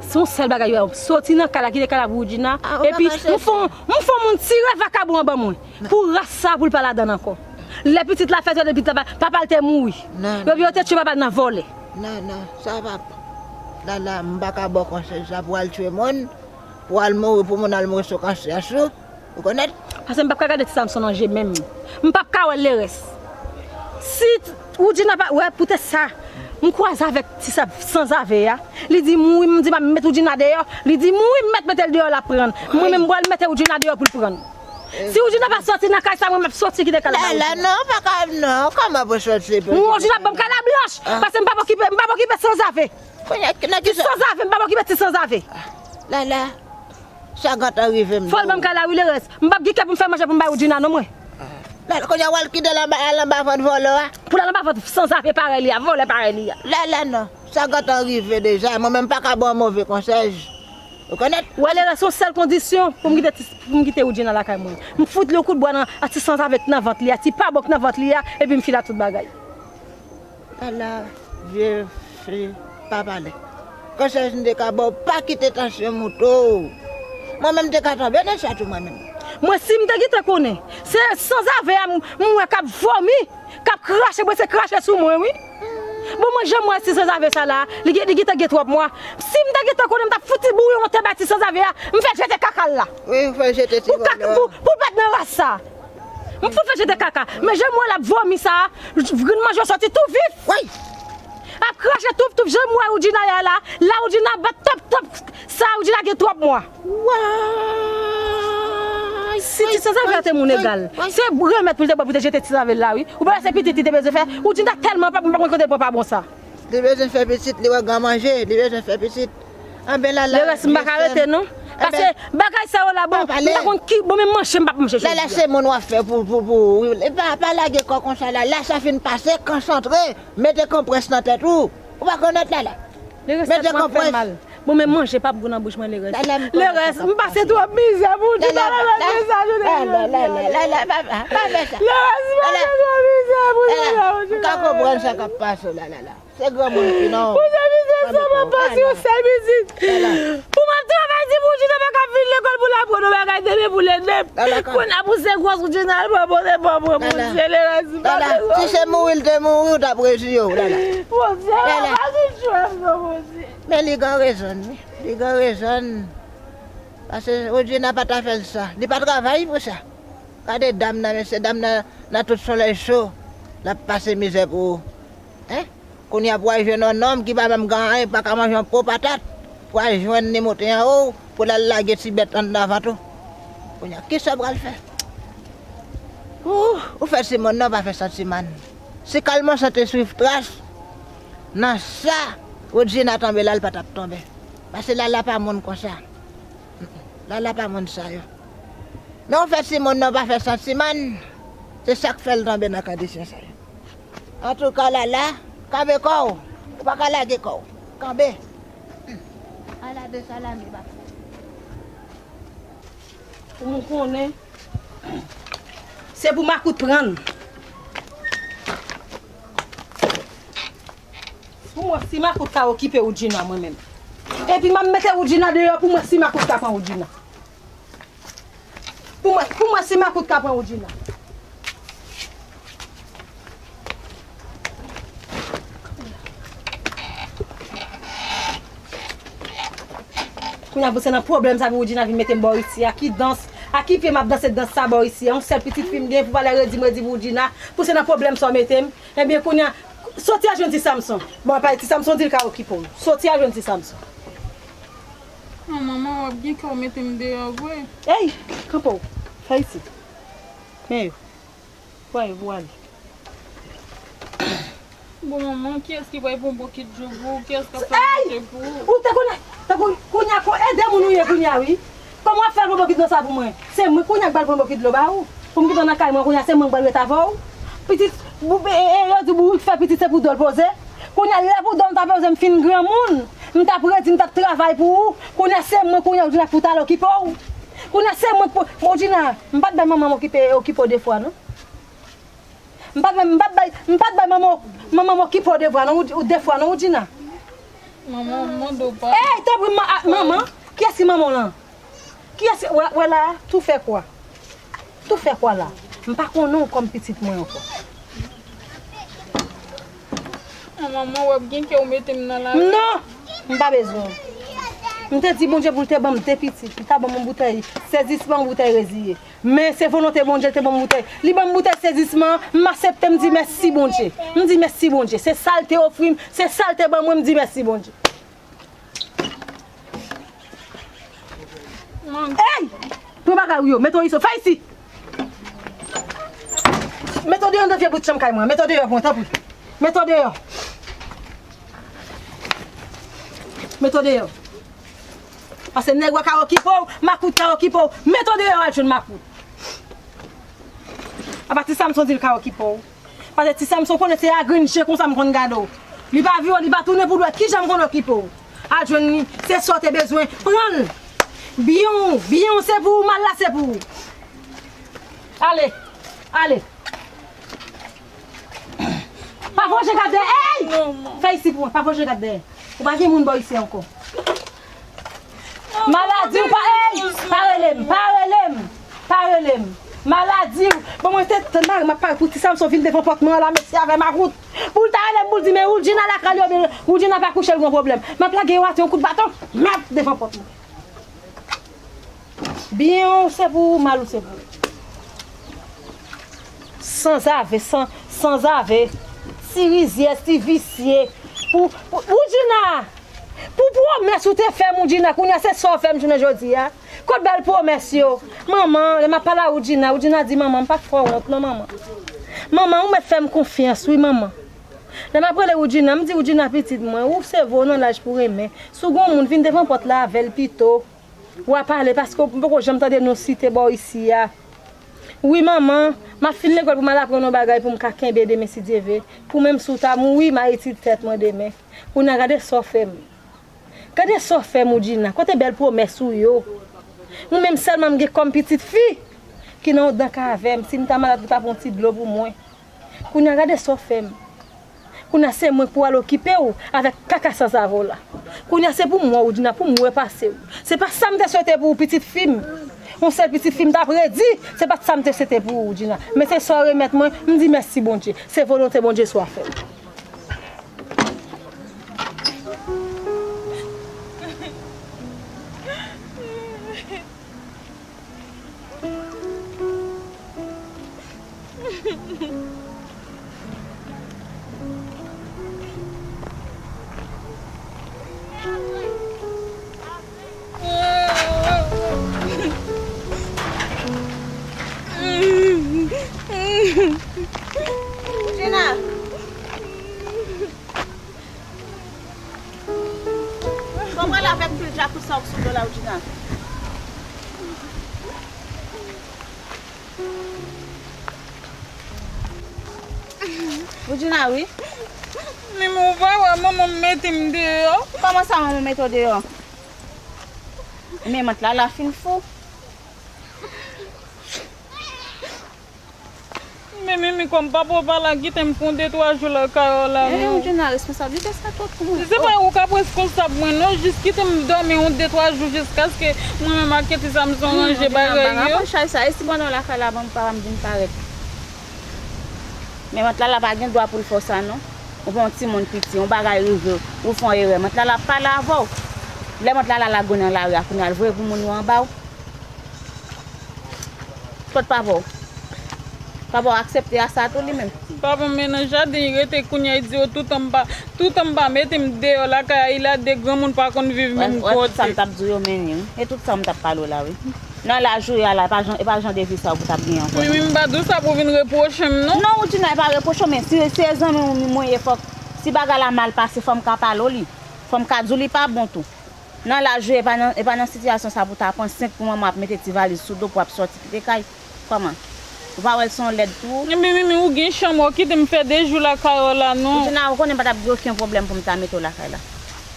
se yon sèl bagay yo, soti nan kay la, kite kay la pou Woodjina. Epi, m fè, m fè yon moun tire vakabon an ban mwen. Pou ras sa, pou l pa ladan l ankò. Lè pitit la fèt, yo di pitit la, papa l te mouri. Yo, yo te tchwe papa l nan vòlè. Non, non, sa p ap. Lala, m pa ka ba w konsèy sa pou al tchwe moun. Pou al mouri, pou moun al mouri sou kansè sou. Ou konèt? Paske m p ap ka gade ti Samson nan je menm. M p ap ka wè l lerès. Si Woodjina pa, wè, poutèt sa, m kwaze avèk ti sa, sanzave a. Li di m wi, m di m ap met Woodjina deyò. Li di m wi, m mèt mete l deyò, l ap pran. Mwen menm, m pral mete Woodjina deyò pou l pran. Si Woodjina pa soti nan kay sa, mwen m ap soti kite kay la. Lala, non, pa ka, non, kòman pou soti? Woodjina ban m kay la blanch, paske m p ap okipe, m p ap okipe sanzave. Ti sanzave, m p ap okipe ti sanzave. Lala, sa gentan rive m. Fò l ban m kay la wi, lerès. M p ap gen kè pou m fè manje pou m bay Woodjina non mwen. Lala, kounye a w al kite l anba, al anba vant vòlò a. Pou l al anba vant sanzave parèy li a, vòlè parèy li a. Lala non, sa gentan rive deja. Mwen menm m pa ka ba w move konsèy. Ou konèt? Wè, Lerès, yon sèl kondisyon pou m kite ti, pou m kite Woodjina lakay mwen. M fout li yon kout bwa nan, a ti sanzave k nan vant li a, ti pabò k nan vant li a, epi m file ak tout bagay. Ala vye fi pa pale. Konsèy m te ka ba w, pa kite tansyon moute w. Mwen menm m te ka tonbe nan sa tou mwen menm. Mwen si m te gentan konnen, se sanzave a m, m wè k ap vomi, k ap krache, mwen se krache sou mwen wi. Bon mwen janm wè ti sanzave sa la, li gen, li gentan gen twòp mwa. Si m te gentan konnen m t ap fout bouyi yon tè bay ti sanzave a, m fè l jete kaka l la. Wi, ou fè l jete ti vòlò. Pou, pou, pou l pa t nan ras sa. M fout fè jete kaka. Men jan m wè l ap vomi sa, grenn manje yo sòti tou vif. Woy! Ap krache touf touf, jan m wè Woodjina ye a la. La Woodjina bat tòp tòp. Sa Woodjina gen twòp mwa. Woy! Si ti sanzave a te moun egal, se remèd pou l te pran pou te jete ti sanzave l la wi. Ou pa wè se pitit li te bezwen fè? Woodjina tèlman pa bon, m pa konn kote l pran pa bon sa. Li bezwen fè pitit, li wè gran manje, li bezwen fè pitit. Anben Lala, Lerès, m pa ka rete non. Paske bagay sa yo la, bon, m pa konn ki, bon, men manje, m p ap manje jodi a. Lala, se moun w ap fè pou, pou, pou, wi, pa, pa lage kò konsa la. Lè sa fin pase, konsantre, mete konprès nan tèt ou. Ou pa konèt Lala. Lerès, tèt mwen ap fè m mal. Bon, men manje p ap gou nan bouch mwen, Lerès. Lerès, m pase twòp mizè pou di Lala, Lala, Lala, Lala, pa, pa, pa fè sa. Lerès, m pase twòp mizè pou di Lala. M ka konprann sa k ap pase w la, Lala. Se granmoun ki non. Pou se pitit sa m ap pase yon sèl pitit. Pou m ap travay di pou Djina pa ka vin lekòl pou l aprann yon bagay demen pou l ede m. Kounye a pou se gwòs Djina al pran pote pa mwen, Bondye, Lerès, m pa bezwen. Si se mouri l te mouri, ou t ap reziye w, Lala. Bondye, pa vin jwe m non, Bondye. Men li gen rezon l wi. Li gen rezon l. Paske Djina pa ta fè l sa. Li pa travay pou sa. Gade dam nan, mesye, dam nan, nan tout solèy cho, l ap pase mizè pou ou. Hein? Kounye a pou al jwenn yon nonm ki pa menm gen anyen, pa ka manje yon po patat, pou al jwenn li monte anwo w, pou l al lage ti bèt anndan vant ou. Kounye a, kisa w pral fè? Ou, ou fè timoun nan pa fè santimann. Si Kalmansan te swiv tras nan sa Woodjina tonbe la, l pa t ap tonbe. Paske Lala pa moun konsa. Lala pa moun sa yo. Men ou fè timoun nan pa fè santimann. Se sa k fè l tonbe nan kondisyon sa yo. Antouka, Lala, kanbe kò w. Ou pa ka lage kò w. Kanbe. Ala de salami, papa. Pou mwen konnen, se pou makout pran l. Pou mwen, si makout ka okipe Woodjina, mwen menm. Epi m ap mete Woodjina deyò, pou mwen, si makout ka pran Woodjina. Pou mwen, pou mwen, si makout ka pran Woodjina. Kounye a pou se nan pwoblèm sa pou Woodjina vin mete m bò isi a. Ki dans, a ki pye m ap danse dans sa bò isi a? Yon sèl pitit fi m gen pou pale redi m redi pou Woodjina. Pou se nan pwoblèm sa w mete m. Ebyen, kounye a, soti al jwenn ti Samson. Bon, apa ti Samson di l ka okipe w. Soti al jwenn ti Samson. An, manman, w ap gen kè w mete m deyò vre. Ey, kanpe w. Fè isi. Men yo. Pran yo pou w ale. Bon, manman, kiyès ki pral pran bokit dlo pou ou? Kiyès k ap fè manje pou ou? Ou te konnen, tankou kounye a, ko ede moun ou ye kounye a, wi. Kòman w ap fè al pran bokit dlo sa pou mwen? Se mwen kounye a k pral pran bokit dlo ba ou. Pou m kite w nan kay mwen kounye a, se mwen k pral ret avè w. Pitit, bou, e, e, yo di bourik fè pitit se pou do l poze. Kounye a, lè pou do m ta poze, m fin granmoun. M t ap redi, m t ap travay pou ou. Kounye a, se mwen kounye a, Woodjina, pou t al okipe w. Kounye a, se mwen k pou, Woodjina, m pa t bay manman m okipe, okipe w de fwa, non. M pa t bay, m pa t bay, m pa t bay manman, manman m okipe w de fwa, non, ou, ou de fwa, non, Woodjina. Manman, m mande w padon. Ey, tanpri, ma-, a, manman, kiyès ki manman w lan? Kiyès, wè, wè la, tou fè kwa. Tou fè kwa la. M pa konnen w kòm pitit mwen ankò. An, manman, w ap gen kè w mete m nan lari. Non! M pa bezwen w. M te di Bondye pou l te ban m de pitit. Li ta ban m yon boutèy sezisman, yon boutèy reziye. Men se volonte Bondye l te ban m boutèy. Li ban m boutèy sezisman, m aksepte, m di mèsi Bondye. M di mèsi Bondye. Se sa l te ofri m, se sa l te ban mwen, m di mèsi Bondye. Ey! Pran bagay ou yo, mete w isi, fè isi! Mete w deyò nan vye bout chanm kay mwen, mete w deyò pou mwen, tanpri. Mete w deyò. Mete w deyò. Paske nèg wè ka okipe w, makout ka okipe w. Mete w deyò al jwenn makout. Apa ti Samson di l ka okipe w? Paske ti Samson konnen se a grenn je konsa m konn gade w. Li pa vire, li pa tounen pou l wè kijan m konn okipe w. Al jwenn li, se sa w te bezwen. Pran l. Byen w, byen w se pou ou, mal la se pou ou. Ale, ale. Pa voye gade dèyè. Ey! Fè isi pou mwen, pa voye gade dèyè. Ou pa gen moun bò isi ankò. Maladi ou pa, ey! Pa rele m, pa rele m, pa rele m. Maladi ou. Bon, mwen te tann mari m ap pale pou ti Samson vin devan pòt mwen an la, mesye avè makout. Pou l ta rele m, pou l di, men Woodjina lakay li, oubyen Woodjina pa kouche, l gen pwoblèm. M ap lage yo atè yon kout baton, mèt devan pòt mwen. Byen w se pou ou, mal ou se pou ou. Sanzave, san, sanzave. Ti rizyèz, ti visye. Pou, pou, Woodjina! Pou pwomès ou te fè m, Woodjina, kounye a se sa w fè m jounen jodi a. Kot bèl pwomès yo? Manman, lè m ap pale a Woodjina, Woodjina di, manman, m pa t fè w wont non, manman. Manman, ou mèt fè m konfyans, wi, manman. Lè m ap rele Woodjina, m di, Woodjina, pitit mwen, ou se vre w nan laj pou renmen. Si w gen yon moun, vin devan pòt la avè l pito. W a pale, paske m poko janm tande non site bò isi a. Wi, manman, m ap fin lekòl pou m al aprann yon bagay pou m ka kenbe demen, si Dye ve. Pou menm si w ta mouri, m a itil tèt mwen demen. Kounye a, gade sa w fè m. Gade sa w fè m, Woodjina. Kote bèl pwomès ou yo? Mwen menm sèlman m gen kòm pitit fi ki nan yon dan ka avè m. Si m ta malad, ou t ap yon ti dlo pou mwen. Kounye a, gade sa w fè m. Kounye a, se mwen k pou al okipe w avèk kaka sanzave w la. Kounye a, se pou m wè w, Woodjina, pou m repase w. Se pa sa m te swete pou ou, pitit fi m. Yon sèl pitit fi m t ap redi, se pa t sa m te swete pou ou, Woodjina. Men se sa w remèt mwen, m di mèsi, Bondye. Se volonte Bondye sou afè m. Jina! Kòman l avèk pil djakout sa w sou do la, Woodjina? Woodjina, wi. Menm ou pa wè manman m mete m deyò. Kòman sa manman w mete w deyò? Men mant Lala fin fou. Men, men, men, kòm papa w pa la, kite m pou de twa jou lakay w la, non. Woodjina, responsablite sa twòp pou mwen. Se pa ou k ap responsab mwen, non. Jis kite m dòmi yon de twa jou jiskaske mwen menm ak Keti Samson ranje bagay yo. M pa konn chay sa. E si pandan w lakay la, bon, papa m vin parèt? Men mant Lala pa gen dwa pou l fè w sa, non. Ou pa yon timoun piti, yon bagay rive w, ou fè yon erè. Mant Lala ap pale avè w. Lè mant Lala lage w nan lari a, kounye a l voye pou moun yo anba w. Kot papa w? Papa w aksepte a sa tou li menm? Papa m men nan jaden, li rete kounye a, li di yo toutan m pa, toutan m pa mete m deyò lakay a, li la de granmoun pa konn viv menm kote. Wè tout sa m t ap di w yo mennen wi. E tout sa m t ap pale w la wi. Nan laj ou ye a la, e pa jan, e pa jan de vi sa w pou t ap genyen ankò non. Wi, wi, m pa di w sa pou w vin repwoche m non. Non, Woodjina, e pa repwoche w, men si se zanmi w mwen ye, fòk, si bagay la mal pase, fò m ka pale w li. Fò m ka di w li pa bon tou. Nan laj ou, e pa nan, e pa nan sitiyasyon sa pou w ta pran senk pou manman ap mete ti valiz sou do pou w ap sòti kite kay. Kòman? Ou pa wè l se yon lèd tou? Ebyen, Mimi, ou gen chanm, ou kite m fè de jou lakay ou la, non. Woodjina, ou konnen m pa t ap gen okenn pwoblèm pou m ta mete w lakay la.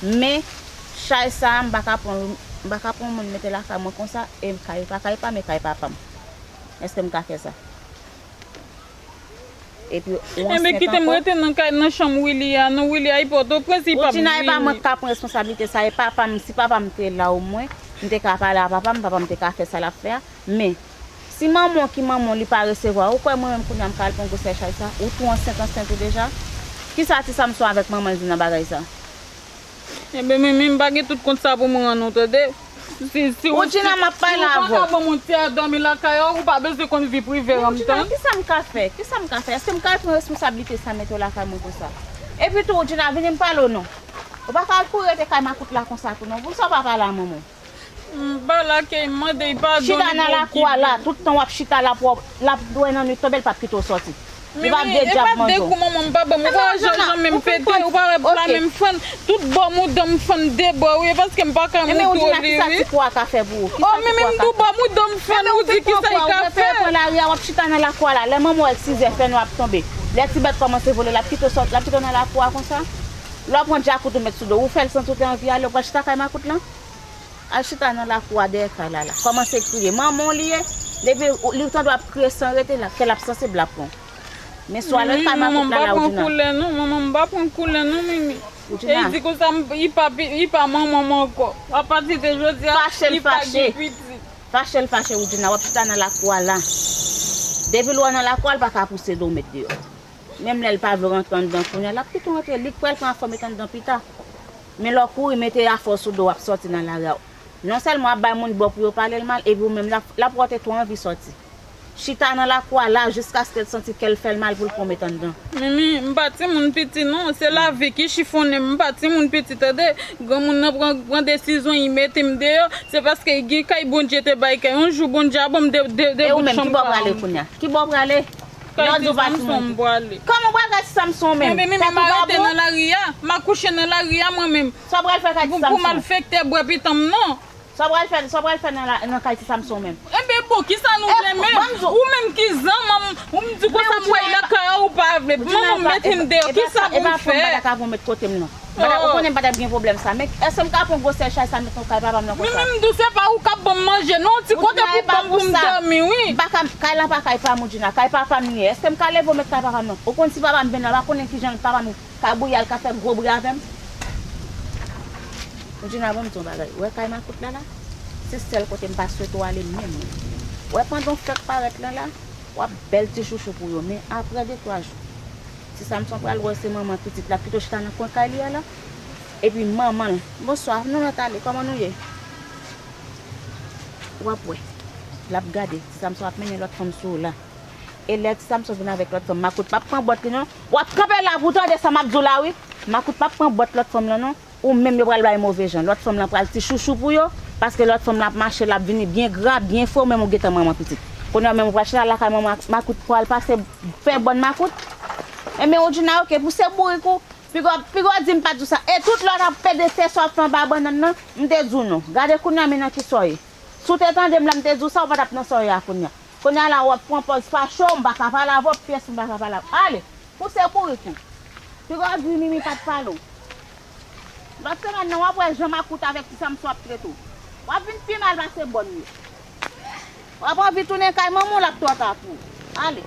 Men, chay sa a, m pa ka pran l, m pa ka pran yon moun mete lakay mwen konsa, e kay pa kay pa m, e kay papa m. Èske m ka fè sa? Epi ou ansent ankò. Enben, kite m rete nan kay, nan chanm Willy a. Non, Willy a, li Pòtoprens, li p ap vini. Woodjina, e pa mwen k ka pran responsablite sa, e papa m. Si papa m te la omwen, m te ka pale a papa m, papa m te ka fè sa l ap fè a. Men, si manman w ki manman w, li pa resevwa, ou kwè mwen menm kounye a m ka al pran gwosè chay sa? Ou tou ansent, ansent ou deja? Kisa ti Samson avèk manman l di nan bagay sa? Enben, men, men, m pa gen tout kont sa pou m rann ou, tande. Si, si ou, Woodjina, m ap pale avè w. Si ou pa ka ban m yon ti a dòmi lakay ou, ou pa bezwen konn vi prive a m, tann. Woodjina, kisa m ka fè? Kisa m ka fè? Èske m ka al pran responsablite sa mete w lakay mwen konsa? Epi tou, Woodjina, vini m pale w non. Ou pa ka al kouri rete kay makout la konsa tou non. Poukisa ou pa pale a manman w? M pa la ke m mande l padon. Chita nan lakou a la, tout tan w ap chita la pou w, l ap dwe nan nwit tonbe, l p ap kite w sòti. Li pa vle djab manje w. Kou manman m pa ban m. Ou pa wè jan jan menm pete, ou pa wè pla menm fann. Tout bò mouda m fann de bò, wi, e paske m pa ka moutro li, wi. Kisa ti kou a ka fè pou ou? Oh, men menm tou bò mouda m fann, ou di kisa l ka fè? Pran lari a, w ap chita nan lakou a la. Lè manman w wè sizè fè nwa ap tonbe. Lè ti bèt kòmanse vole, l ap kite w sòt, l ap kite w nan lakou a konsa. Lè w pran djakout ou met sou do, ou fè l santi w te anvi ale, ou pral chita kay makout lan. Al chita nan lakou a dèyè kay la la. Kòmanse kriye. Manman w li ye. Depi li tande w ap kriye san rete la, kè l ap sansib la pran w. Men swa lè kay makout la la, Woudjina. Manman m pa pran koulè non, manman m pa pran koulè non, Mimi. Woudjina. E di konsa, m- li pa pi- li pa manman m ankò. Apati de jodi a, li pa gen pitit. Fache l fache, Woudjina, w ap chita nan lakou a la. Depi l wè w nan lakou a, l pa ka pouse do w met deyò. Menm lè l pa vle w rantre anndan kounye a, l ap kite w rantre. Li k pral pran afè w met anndan pita. Men lè w kouri, mete afè w sou do w, w ap sòti nan lari a. Non sèlman w ap bay moun bò pou yo pale l mal, epi ou menm, l ap, l ap wè w te twò anvi sòti. Chita nan lakou a la jiskaske l santi kè l fè l mal pou l pran w met anndan. Mimi, m pa timoun piti non, se lavi ki chifonnen m, m pa timoun piti tande. Granmoun nan pran, pran desizyon, li mete m deyò, se paske li gen kay Bondye te bay kay. Yon jou Bondye a ban m de, de, de bout chanm pa m. E ou menm, ki bò w prale kounye a? Ki bò w prale? Lè w di w pa timoun piti. Kòman w pral kay ti Samson menm? Enben, Mimi, m arete nan lari a, m akouche nan lari a mwen menm. Sa w pral fè kay ti Samson? Pou malfektè bwè pitan m non. Sa w pral fè, sa w pral fè nan la, nan kay ti Samson menm? Enben bon, kisa nou vle menm? Ou menm ki zanmanm, ou m di konsa m pral lakay ou pa vle. Manman m mete m deyò, kisa pou m fè? E pa, e pa fò m pa ta ka pou met kote m non. M pa ta, ou konnen m pa ta gen pwoblèm sa. Men èske m ka pran gwosè chay sa met nan kay papa m nan konsa? Men menm m di w se pa ou k ap ban m manje non, ti kote pou ban m pou m dòmi wi. M pa ka, kay lan pa kay pa m, Woudjina, kay papa m li ye. Èske m ka leve w met kay papa m nan? Ou konn si papa m vin la, pa konnen kijan papa m kabouya l ka fè gwo bri avè m. Woudjina, ban m di w yon bagay. Ou wè kay makout la la? Se sèl kote m pa swete w ale menm mwen. Ou wè pandan w fèk parèt lan la, w ap bèl ti chouchou pou yo. Men apre de twa jou, ti Samson pral wè se manman pitit la, pito chita nan kwen kay li a la. Epi manman l, bonswa, nou mèt ale, kòman nou ye? W ap wè. L ap gade, ti Samson ap mennen lòt fanm sou ou la. E lè ti Samson vin avèk lòt fanm, makout p ap pran bòt li non. W ap kanpe la pou w tande sa m ap di w la wi. Makout p ap pran bòt lòt fanm lan non. Ou menm yo pral bay move jan. Lòt fanm lan pral ti chouchou pou yo. Paske lòt fanm lan ap mache, l ap vini byen gra, byen fò, ou menm ou gentan manman pitit. Kounye a menm ou pral chita lakay manman ak makout pou al pase fè bòn makout. Enben Woudjina, oke, pou se bourik ou, piga w, piga w di m pa di w sa. E tout lè w t ap pede se sa w ap fè anba bannann nan, m te di w non. Gade kounye a men nan ki sa w ye. Si w te tande m lè m te di w sa, ou pa t ap nan sa w ye a kounye a. Kounye a la, w ap pran pòz fache w, m pa ka pale avè w, pyès m pa ka pale avè w. Ale, pouse bourik ou. Piga w di Mimi pa t pale w. Lòt semèn nan, w ap wè jan makout avèk ti Samson ap trete w. W ap vin pi mal pase bòn yo. W ap anvi tounen kay manman w, l ap twò ta pou ou. Ale.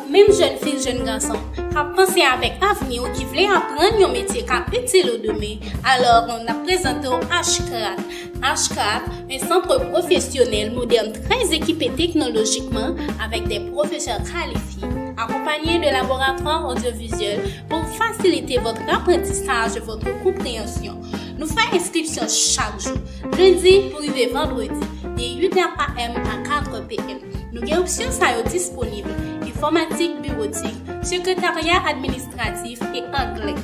Ou menm jèn fi, jèn gason, k ap panse avèk avni w, ki vle aprann yon metye k ap itil ou demen, alò n ap prezante w Ashcraft. Ashcraft, un centre professionnel moderne très équipé technologiquement avec des professeurs qualifiés, accompagnés de laboratoires audiovisuels pour faciliter votre apprentissage et votre compréhension. Nou fè enskripsyon chak jou, lendi pou rive vandredi, de uit a.m. a kat a.m. Nou gen opsyon sa yo disponib, enfòmatik, biwotik, sekretarya administratif e anglè.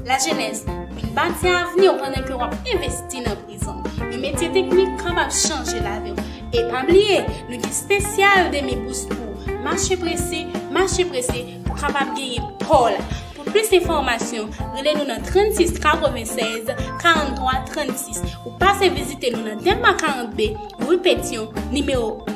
Lajenès, vin bati avni w pandan ke w ap envesti nan prezan. Yon metye teknik kapab chanje lavi w. E pa bliye, nou gen espesyal demi bous pou w. Mache prese, mache prese pou w kapab genyen pa w la. Pou plis enfòmasyon, rele nou nan trannsis katrevennsèz karanntwa trannsis. Ou pase vizite nou nan Dèlma karant B, ri Petyon, nimewo